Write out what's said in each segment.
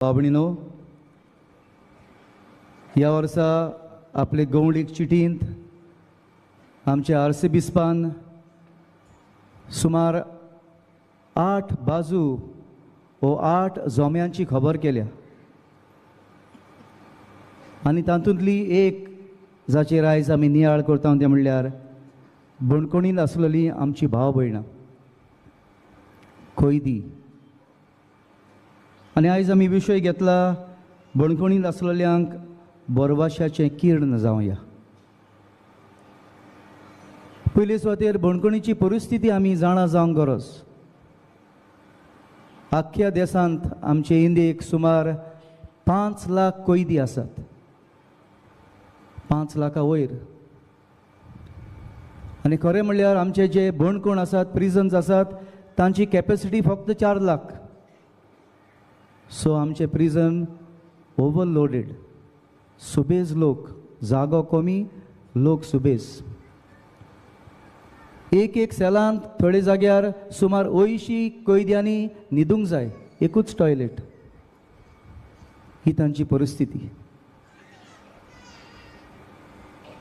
भावणीनो, ह्या वर्सा आपले गवळीक चिटींत आमच्या आर्सेबिस्पान सुमार 8 बाजू वो 8 जोम्यांची खबर केल्या आनी तातूंतली एक जाचेर आयज आमी नियाळ करता तें म्हणल्यार बणकोणीन आसलेली आमची भाव भयणां कैदी. आनी आयज आमी विशय घेतला बणकोणीन आसलेल्यांक बोरवाशाचें किर्ण जावया. पयले सुवातेर बणकोणीची परिस्थिती आमी जाणा जावंक गरज. आख्ख्या देशांत आमचे इंडियेक सुमार 5 लाख कैदी आसात, 5 लाखा वयर. आनी खरें म्हणल्यार आमचे जे बणकोण आसात, प्रिजन्स आसात, तांची कॅपेसिटी फक्त 4 लाख. सो आमचे प्रिजन ओवरलोडेड, सुबेज लोक, जागो कमी, लोक सुबेज. एक एक सेलांत थोडे जाग्यार सुमार 80 कैद्यांनी न्हिदूंक जाय, एकूच टॉयलेट. ही तांची परिस्थिती.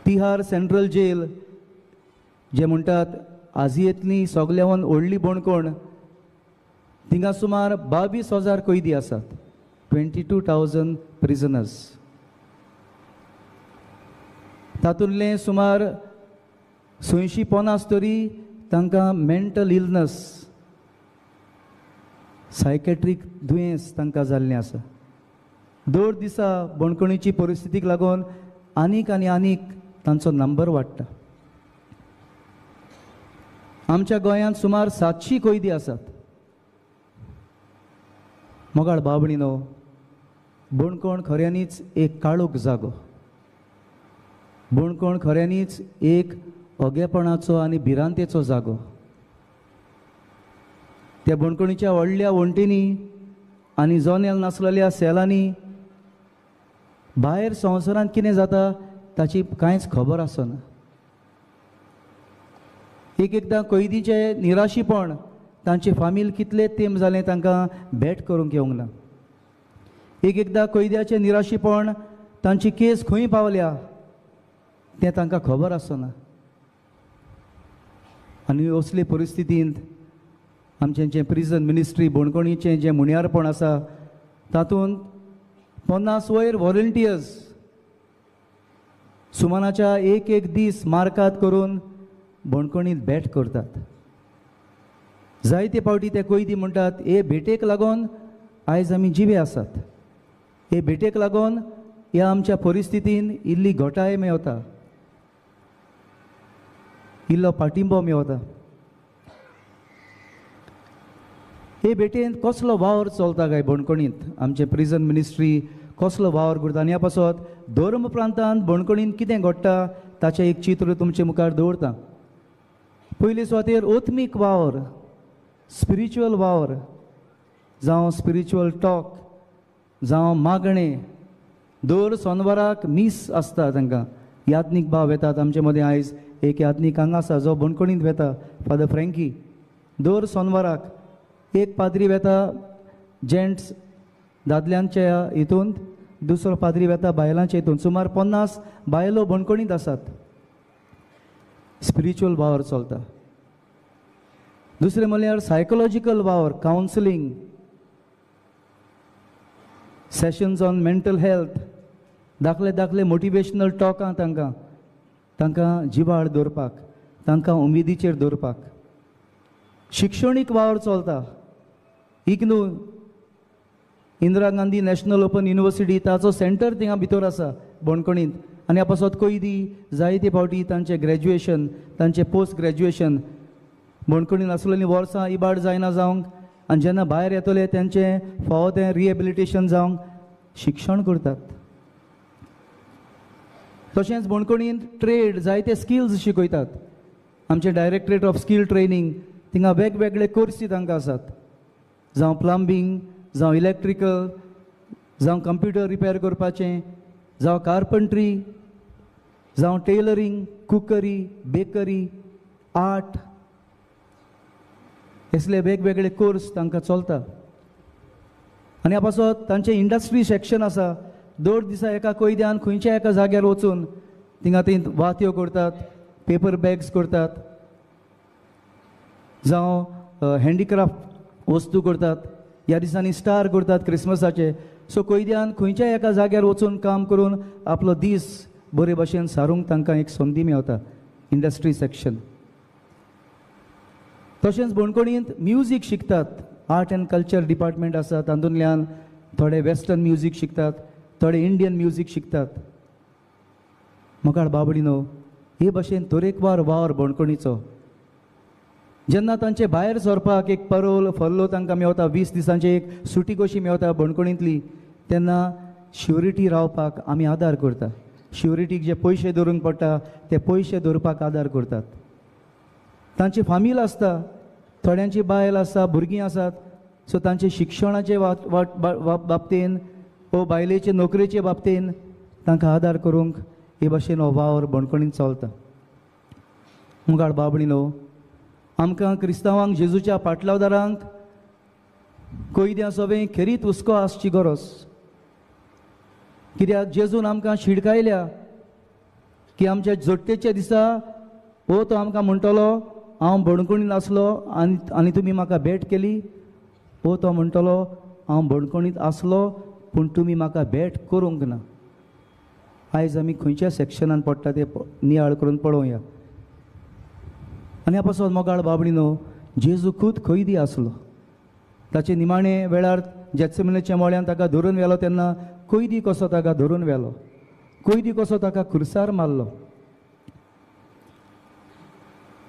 तिहार सेंट्रल जेल जे म्हणटात आजियेंतली सगल्यावन व्हडली बणकोण, थिंगा सुमार 22,000 कैदी आसात, 22,000 प्रिजनर्स. तातूंतले सुमार 650 तरी तांकां मेंटल इलनस, सायकेट्रीक दुयेंस तांकां जाल्लें आसा. दर दिसा बणकोणीची परिस्थितीक लागून आनीक आनी आनीक तांचो नंबर वाडटा. आमच्या गोंयांत सुमार 700 कैदी आसात. मोगाळ बाबणीनो, बणकोण खऱ्यांनीच एक काळोख जागो, बणकोण खऱ्यांनीच एक अगेपणाचो आनी भिरांतेचो जागो. त्या बणकोणीच्या व्हडल्या वण्टींनी आनी जनेल नासलेल्या सेलांनी भायर संवसारांत कितें जाता ताची कांयच खबर आसना. एक एकदां कैदीचें निराशीपण, तांची फामील कितले तेंप जालें तांकां भेट करूंक येवंक ना. एक एकदां कैद्याचें निराशीपण, तांची केस खंय पावल्या तें तांकां खबर आसना. आनी असले परिस्थितींत आमचें जें प्रिजन मिनिस्ट्री बणकोणीचें जें मुण्यारपण आसा तातूंत 50 वयर व्हॉलंटियर्स सुमानाच्या एक एक दीस मार्कात करून बणकोणींत भेट करतात. जायते फावटी ते कैदी म्हणटात, हे भेटेक लागून आयज आमी जिवे आसात, हे भेटेक लागून ह्या आमच्या परिस्थितीन इल्ली घटाय मेवता, इल्लो पाटिंबो मेवता. हे भेटेन कसलो वावर चलता काय बणकोणींत, आमचें प्रिजन मिनिस्ट्री कसलो वावर करता आनी ह्या पासत धर्म प्रांतांत बणकोणींत कितें घडटा ताचें एक चित्र तुमचे मुखार दवरता. पयले सुवातेर आत्मीक वावर, स्पिरिच्युअल वावर, जावं स्पिरिच्युअल टॉक, जावं मागणें. दर सोनवाराक मीस आसता तांकां. याज्ञीक भाव येतात आमचे मदें. आयज एक याज्ञीक हांगा आसा जो बणकोणींत वेता, फादर फ्रँकी. दर सोनवाराक एक पाद्री वेता जेंट्स दादल्यांच्या हितूंत, दुसरो पाद्री वेता बायलांच्या हितूंत. सुमार 50 बायलो बणकोणींत आसात. स्पिरिच्युअल वावर चलता. दुसरें म्हणल्यार सायकोलॉजिकल वावर, counselling sessions on mental health, दाखले दाखले मोटिवेशनल टॉकां तांकां, तांकां जिवाळ दवरपाक, तांकां उमेदीचेर दवरपाक. शिक्षणीक वावर चलता. IGNOU, Indira Gandhi national open university, ताचो सेंटर थिंगा भितर आसा बणकोणींत. आनी ह्या पासत कैदी जायते फावटी तांचें ग्रॅज्युएशन, तांचें पोस्ट ग्रॅज्युएशन बणकोणीन आसलेलीं वर्सां इबाड जायना जावंक, आनी जेन्ना भायर येतले तांचें फावो तें रिहेबिलिटेशन जावंक शिक्षण करतात. तशेंच बणकोणींत ट्रेड, जायते स्किल्स शिकयतात. आमचें डायरेक्टरेट ऑफ स्कील ट्रेनींग, थिंगा वेगवेगळे कोर्सी तांकां आसात, जावं प्लंबींग, जावं इलेक्ट्रिकल, जावं कंप्युटर रिपेर करपाचें, जावं कार्पंट्री, जावं टेलरींग, कुकरी, बेकरी, आर्ट, असले वेगवेगळे कोर्स तांकां चलता. आनी ह्या पासत तांचें इंडस्ट्री सेक्शन आसा. दर दिसा एका कैद्यान खंयच्या एका जाग्यार वचून थिंगा थंय वात्यो करतात, पेपर बॅग्स करतात, जावं हँडीक्राफ्ट वस्तू करतात. ह्या दिसांनी स्टार करतात क्रिसमसाचे. सो कैद्यान खंयच्याय एका जाग्यार वचून काम करून आपलो दीस बरे भाशेन सारूंक तांकां एक संदी मेवता, इंडस्ट्री सेक्शन. तशेंच बणकोणींत म्युजीक शिकतात. आर्ट एंड कल्चर डिपार्टमेंट आसा, तातूंतल्यान थोडे वेस्टर्न म्युजीक शिकतात, थोडे इंडियन म्युजीक शिकतात. मोगाळ बाबडीनो, हे भाशेन तरेकवार वावर बणकोणीचो. जेन्ना तांचे भायर सरपाक एक परोल फल्लो तांकां मेवता, 20 दिसांची एक सुटी कशी मेवता बणकोणींतली, तेन्ना श्युरिटी रावपाक आमी आदार करता. श्युरिटीक जे पयशे धरूंक पडटा ते पयशे धरपाक आदार करतात. तांची फामील आसता, थोड्यांची बायल आसता, भुरगीं आसात. सो तांचे शिक्षणाचे बाबतीन वो बायलेचे नोकरेचे बाबतीन तांकां आदार करूंक हे भाशेन हो वावर बणकोणीन चलता. मुगाळ बाबडीनो, आमकां क्रिस्तांवांक, जेजूच्या पाटलावदारांक कैद्यां सोबें खेरीत हुस्को आसची गरज. कित्याक जेजून आमकां शिडकायल्या की आमच्या जोडटेच्या दिसा हो तो आमकां म्हणटलो, हांव बणकोणीन आसलो आनी तुमी म्हाका भेट केली. हो तो म्हणटलो, हांव बणकोणींत आसलो पूण तुमी म्हाका भेट करूंक ना. आयज आमी खंयच्या सेक्शनान पडटा ते नियाळ करून पळोवया. आनी ह्या पासत मोगाळ बाबडीनो, जेजू खूद कैदी आसलो. ताचे निमाणे वेळार जेत्सेमनीच्या मळ्यान ताका धरून व्हेलो तेन्ना कैदी कसो ताका धरून व्हेलो, कैदी कसो ताका खुर्सार मारलो.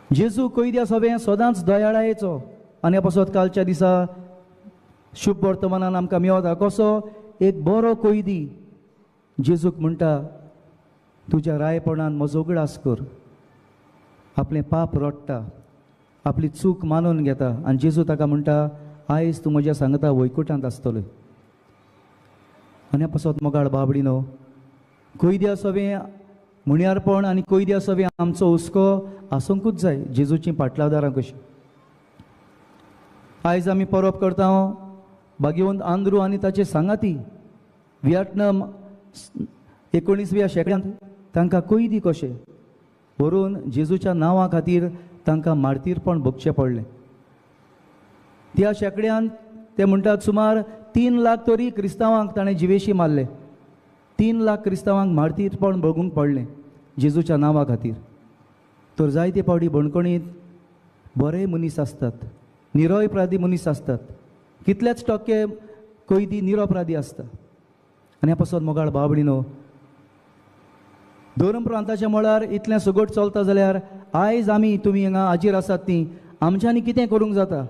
जेजू कैद्या सोबें सदांच दयाळायेचो. आनी ह्या पासत कालच्या दिसा शुभ वर्तमानान आमकां मेवता कसो एक बरो कैदी जेजूक म्हणटा, तुज्या रायपणान म्हजो उगडास कर. आपलें पाप रडटा, आपली चूक मानून घेता आनी जेजू ताका म्हणटा, आयज तूं म्हज्या सांगता वैकुटांत आसतलो. आनी ह्या पासत मोगाळ बाबडीनो, कैद्या सोबें म्हणयारपण आनी कैद्या सोबें आमचो हुस्को आसूंकूच जाय जेजूचीं पाटलावदारां कशीं. आयज आमी परब करता भाग्यवंत आंद्रू आनी ताचे सांगाती व्हिएतनाम 19व्या शेंकड्यांत तांकां कैदी कशे व्हरून जेजूच्या नांवा खातीर तांकां मार्तीरपण भोगचें पडलें. त्या शेंकड्यांत ते म्हणटात सुमार 3 लाख तरी क्रिस्तांवांक ताणें जिवेशी मारले. 3 लाख क्रिस्तांवांक मार्तीरपण भोगूंक पडलें जेजूच्या नांवा खातीर. तर जायते फावटी बणकोणींत बरे मनीस आसतात, निरपराधी मनीस आसतात, कितलेच टक्के कैदी निरपराधी आसता. आनी ह्या पासत मोगाळ बाबडीनो, धर्म प्रांताच्या मळार इतलें सगट चलता जाल्यार आयज आमी तुमी हांगा हाजीर आसात ती आमच्यांनी कितें करूंक जाता?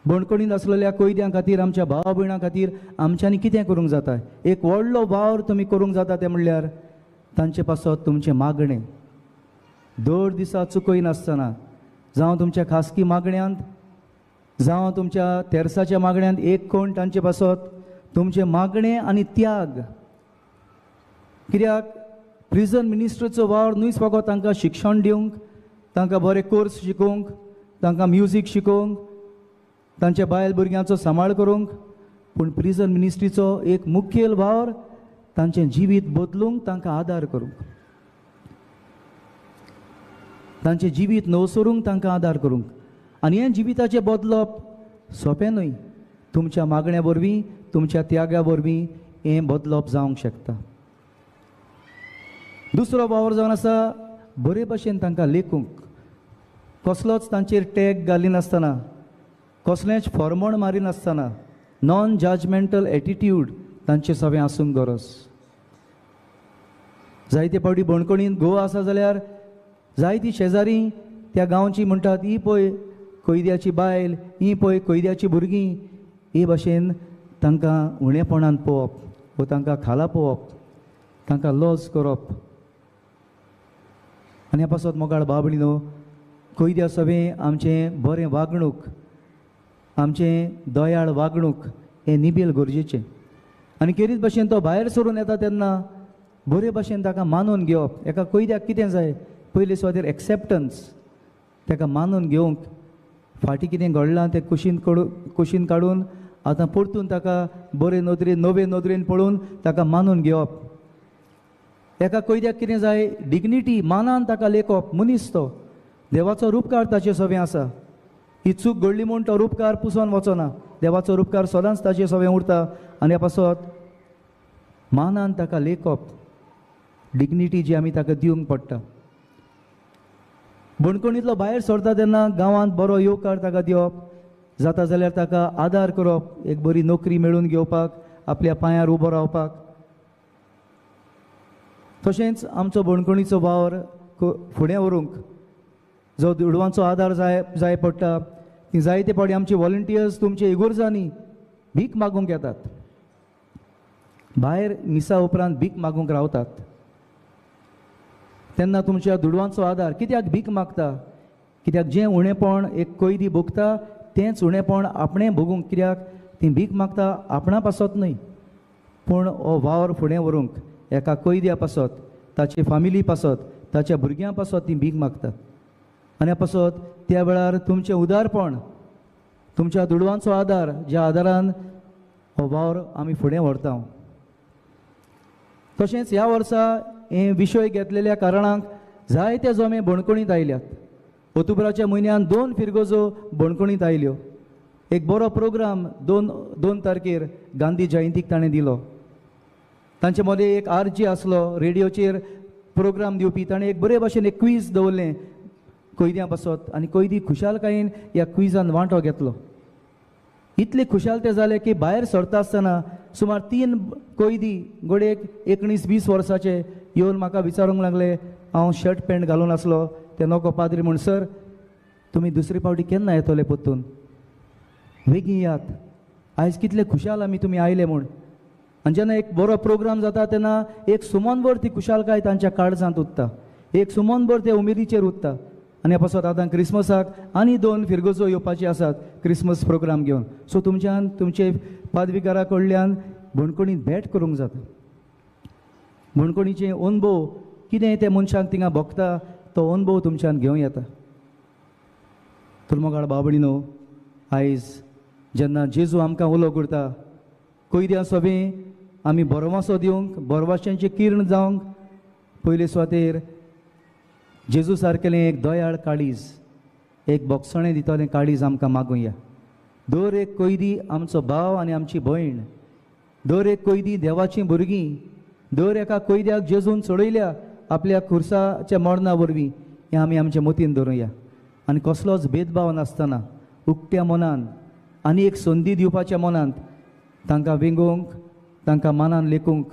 बणकोणींत आसलेल्या कैद्यां खातीर, आमच्या भाव भयणां खातीर आमच्यांनी कितें करूंक जाता? एक व्हडलो वावर तुमी करूंक जाता तें म्हणल्यार तांचे पासत तुमचें मागणें दर दिसा चुकयनासतना, जावं तुमच्या खासगी मागण्यांत, जावं तुमच्या तेर्साच्या मागण्यांत, एक कोण तांचे पासत तुमचें मागणें आनी त्याग. कित्याक प्रिजन मिनिस्ट्रीचो वावर न्हूच फकत तांकां शिक्षण दिवंक, तांकां बरे कोर्स शिकोवंक, तांकां म्युजीक शिकोवंक, तांच्या बायल भुरग्यांचो सांबाळ करूंक, पूण प्रिजन मिनिस्ट्रीचो एक मुखेल वावर तांचें जिवीत बदलूंक, तांकां आदार करूंक, तांचें जिवीत नवसरूंक तांकां आदार करूंक. आनी हें जिविताचें बदलप सोंपें न्हय. तुमच्या मागण्या वरवीं, तुमच्या त्यागा वरवीं हें बदलप जावंक शकता. दुसरो वावर जावन आसा बरे भाशेन तांकां लेखूंक, कसलोच तांचेर टॅग घालिनासतना, कसलेंच फॉर्मण मारिनासतना, नॉन जजमेंटल एटिट्यूड तांचे सगळें आसूंक गरज. जायते फावटी बणकोणींत घोव आसा जाल्यार जायती शेजारी त्या गांवची म्हणटात, ही पळय कैद्याची बायल, ही पळय कैद्याची भुरगीं. हे भाशेन तांकां उणेपणान पळोवप वो तांकां खाला पळोवप, तांकां लॉस करप. आनी ह्या पासत मोगाळ बाबडी न्हू, कैद्या सगळें आमचें बरें वागणूक, आमचें दयाळ वागणूक हें निबेल गरजेचें. आनी केरीत भाशेन तो भायर सरून येता तेन्ना बरे भाशेन ताका मानून घेवप. एका कैद्याक कितें जाय? पयले सुवातेर एक्सेप्टन्स, ताका मानून घेवंक, फाटीं कितें घडलां तें कुशीन काडून आतां परतून ताका बरे नदरेन, नवे नदरेन पळोवन ताका मानून घेवप. एका कैद्याक कितें जाय? डिग्निटी, मानान ताका लेखप. मनीस तो, देवाचो रुपकार ताचे सवें आसा. ही चूक घडली म्हूण तो रुपकार पुसोन वचना, देवाचो रुपकार सदांच ताचे सवें उरता. आनी ह्या पासत मानान ताका लेखप, डिग्निटी जी आमी ताका दिवंक पडटा. बणकणींतलो भायर सरता तेन्ना गांवांत बरो येवकार ताका दिवप, जाता जाल्यार ताका आदार करप, एक बरी नोकरी मेळून घेवपाक, आपल्या पांयार उबो रावपाक. तशेंच आमचो बणकणीचो वावर फुडें व्हरूंक जो दुडवांचो आदार जाय जाय पडटा, ती जायते फावटी आमचे वॉलंटियर्स तुमचे इगोर्जांनी भीक मागूंक येतात, भायर मिसा उपरांत भीक मागूंक रावतात. तेन्ना तुमच्या दुडवांचो आदार. कित्याक भीक मागता? कित्याक जें उणेपण एक कैदी भोगता तेंच उणेपण आपणें भोगूंक. कित्याक ती भीक मागता? आपणा पासत न्हय, पूण हो वावर फुडें व्हरूंक एका कैद्या पासत, ताचे फामिली पासत, ताच्या भुरग्यां पासत ती भीक मागता. आनी ह्या पासत त्या वेळार तुमचें उदारपण, तुमच्या दुडवांचो आदार, ज्या आदारान हो वावर आमी फुडें व्हरता. तशेंच ह्या वर्सा हे विशय घेतलेल्या कारणाक जायते जमे बणकणींत आयल्यात. ऑक्टोबराच्या म्हयन्यान 2 फिरगजो बणकणींत आयल्यो. एक बरो प्रोग्राम 2 तारखेर गांधी जयंतीक ताणें दिलो. तांचे मदें एक आर जी आसलो, रेडियोचेर प्रोग्राम दिवपी. ताणें एक बरे भाशेन एक क्वीज दवरलें कैद्यां पासत आनी कैदी खुशालकायेन ह्या क्विजान वांटो घेतलो. इतले खुशाल ते जाले की भायर सरता आसतना सुमार 3 कैदी घडयेक 19-20 वर्साचे येवन म्हाका विचारूंक लागले. हांव शर्ट पॅन्ट घालून आसलो, ते नको पाद्री म्हूण, सर तुमी दुसरे फावटी केन्ना येतले परतून, बेगीन यात, आयज कितले खुशाल आमी तुमी आयले म्हूण. आनी जेन्ना एक बरो प्रोग्राम जाता तेन्ना एक सुमनभर ती खुशालकाय तांच्या काळजांत उरता, एक सुमनभर ते उमेदीचेर उरता. आनी ह्या पासत आतां क्रिसमसाक आनी 2 फिरगजो येवपाची आसात क्रिसमस प्रोग्राम घेवन. सो तुमच्यान तुमचे पादविकारा कडल्यान बणकणींत भेट करूंक जाता. बणकणीचे अणभव कितें ते मनशांक थिंगा भोगता तो अणभव तुमच्यान घेवं येता. तुर्मोगाळ बाबडीनो, आयज जेन्ना जेजू आमकां उलो करता, कैद्यां सोबें आमी बरवासो दिवंक, बरवाशांचें किर्ण जावंक पयले सुवातेर जेजू सारकेलें एक दयाळ काळीज, एक बोगसणें दितलें काळीज आमकां मागुया. दर एक कैदी आमचो भाव आनी आमची भयण, दर एक कैदी देवाचीं भुरगीं, दर एका कैद्याक जेजून चडयल्या आपल्या खुर्साच्या मरणा वरवीं, हें आमी आमच्या मतीन धरुया. आनी कसलोच भेदभाव नासतना उक्त्या मनान आनी एक संदी दिवपाच्या मनांत तांकां वेंगोवंक, तांकां मानान लेखूंक.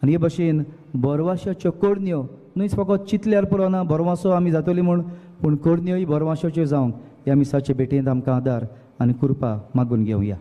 आनी हे भशेन बरवाशाच्यो करण्यो न्हय फकत चिंतल्यार पुरो ना बरवासो आमी जातली म्हूण, पूण करण्योय बरवाशाच्यो जावंक ह्या मिसाचे भेटेंत आमकां आदार आनी कृपा मागून घेवया.